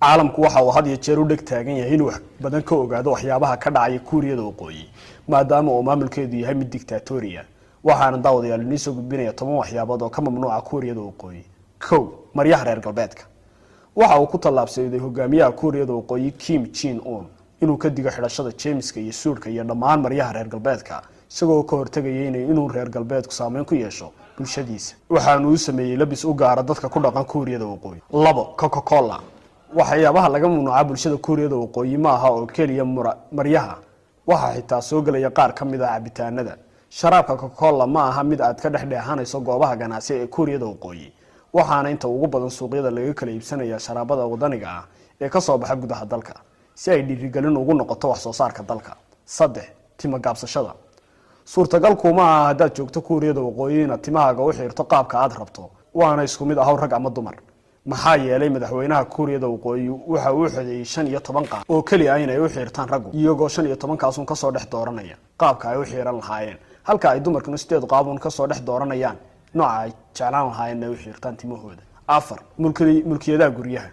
Caalamku waxa uu had iyo jeer u dheg taagan yahay inuu wax badan ka ogaado waxyaabaha ka dhacaya Kuuriyada Waqooyi, maadaama uu maamulkeedu yahay mid dictatoriya. Waxaana, daawadayaal, inii soo gudbinaya 10 waxyaabood oo ka mamnuuca Kuuriyada Waqooyi. Kow, maryaha reer galbeedka. Waxa uu ku tallaabsaday hogaamiyaha Kuuriyada Waqooyi, Kim Jong Un, inuu ka digo xidhashada jeemiska iyo suudhka iyo dhammaan maryaha reer galbeedka, isagoo ka hortegaya inuu reer galbeedku saameyn ku yeesho bulshadiisa. Waxaanu u sameeyey labis u gaara dadka ku dhaqan Kuuriyada Waqooyi. Labo, Coca Cola. Waxyaabaha laga mamnuuca bulshada Kuuriyada Waqooyi ma aha oo keliya maryaha, waxaa xitaa soo gelaya qaar ka mid ah cabitaanada. Sharaabka Coca-Cola ma aha mid aad ka dhex dheehanayso goobaha ganacsi ee Kuuriyada Waqooyi, waxaana inta ugu badan suuqyada laga kala iibsanaya sharaabada wadaniga ah ee kasoo baxa gudaha dalka, si ay dhiirigelin ugu noqoto wax soo saarka dalka. Saddex, tima gaabsashada. Suurtagal kuma aha haddaad joogto Kuuriyada Waqooyi inaad timahaaga u xiirto qaabka aad rabto, waana isku mid ahaw rag ama dumar. Maxaa yeelay, madaxweynaha Kuuriyada Waqooyi waxa uu xodeeyey 15 qaab oo keli ah inay u xiirtaan raggu, iyagoo 15-kaasun kasoo dhex dooranaya qaabka ay u xiiran lahaayeen, halka ay dumarkuna sideed qaabuun kasoo dhex dooranayaan nooca ay jeclaan lahaayeen inay u xiirtaan timahooda. Afar, mulkiyadaha guryaha.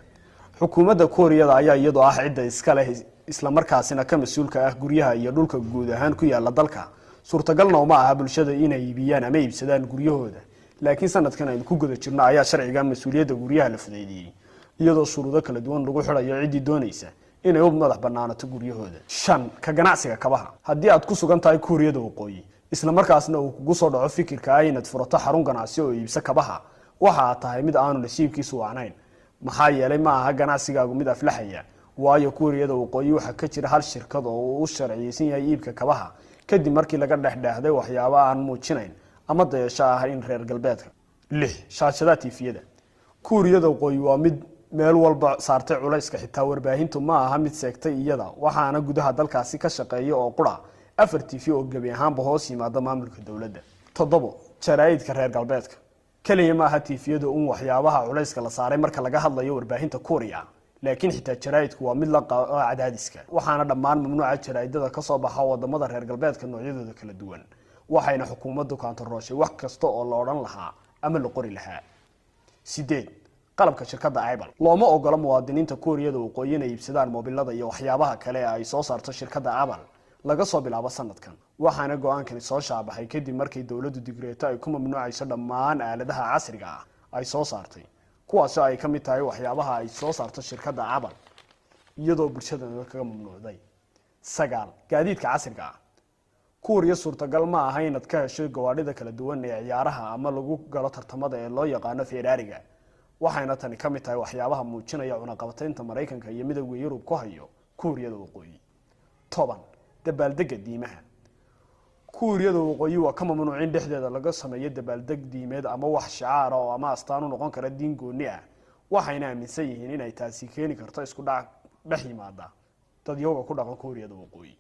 Xukuumadda Kuuriyada ayaa iyadoo ah cidda iska leh, islamarkaasina ka mas-uulka ah guryaha iyo dhulka guud ahaan ku yaala dalka. Suurtagalna uma aha bulshada inay iibiyaan ama iibsadaan guryahooda, laakiin sanadkan aynu ku guda jirno ayaa sharciga mas-uuliyadda guryaha la fudeydiyey, iyadoo shuruudo kala duwan lagu xidhayo ciddii doonaysa inay u madax banaanato guryahooda. Shan, ka ganacsiga kabaha. Haddii aad ku sugan tahay Kuuriyada Waqooyi, islamarkaasna uu kugu soo dhaco fikirka ah inaad furato xarun ganacsi oo iibso kabaha, waxa aad tahay mid aanu nasiibkiisu wacnayn. Maxaa yeelay, ma aha ganacsigaagu mid aflaxaya, waayo Kuuriyada Waqooyi waxaa ka jira hal shirkad oo uu u sharciyeysan yahay iibka kabaha, kadib markii laga dhexdheexday waxyaabo aan muujinayn ama dayasho ah in reer galbeedka. Lix, shaashadaha TV-yada. Kuuriyada Waqooyi waa mid meel walba saartay culayska, xitaa warbaahintu ma aha mid seegtay iyada. Waxaana gudaha dalkaasi ka shaqeeya oo qura afar TV oo gebi ahaanba hoos yimaada maamulka dowladda. Toddobo, jaraa'idka reer galbeedka. Keliya ma aha TV-yada un waxyaabaha culayska la saaray marka laga hadlayo warbaahinta Kuuriya, laakiin xitaa jaraa'idku waa mid la qabo cadaadiska. Waxaana dhammaan mamnuuca jaraa'idada kasoo baxa wadamada reer galbeedka noocyadooda kala duwan, waxayna xukuumaddu kaantarooshay wax kasta oo la odhan lahaa ama la qori lahaa. Sideed, qalabka shirkadda Apple. Looma ogola muwaadiniinta Kuuriyada Waqooyi inay iibsadaan moobilada iyo waxyaabaha kale ee ay soo saarto shirkadda Apple laga soo bilaabo sanadkan. Waxaana go-aankani soo shaabaxay kadib markii dowladdu digreeto ay ku mamnuucayso dhammaan aaladaha casriga ah ay soo saartay, kuwaasoo ay ka mid tahay waxyaabaha ay soo saarto shirkadda Apple, iyadoo bulshadana kaga mamnuucday. Sagaal, gaadiidka casriga ah. Kuuriya suurtagal ma aha inaad ka hesho gawaadhida kala duwan ee ciyaaraha ama lagu galo tartamada ee loo yaqaano Ferrariga. Waxayna tani ka mid tahay waxyaabaha muujinaya cunaqabataynta Maraykanka iyo Midowda Yurub ku hayo Kuuriyada Waqooyi. 10, dabaaldega diimaha. Kuuriyada Waqooyi waa ka mamnuucin dhexdeeda laga sameeyo dabaaldeg diimeed ama wax shicaara oo ama astaan u noqon kara diin gooni ah. Waxayna aaminsan yihiin inay taasi keeni karto isku dhac dhex yimaada dadyowga ku dhaqan Kuuriyada Waqooyi.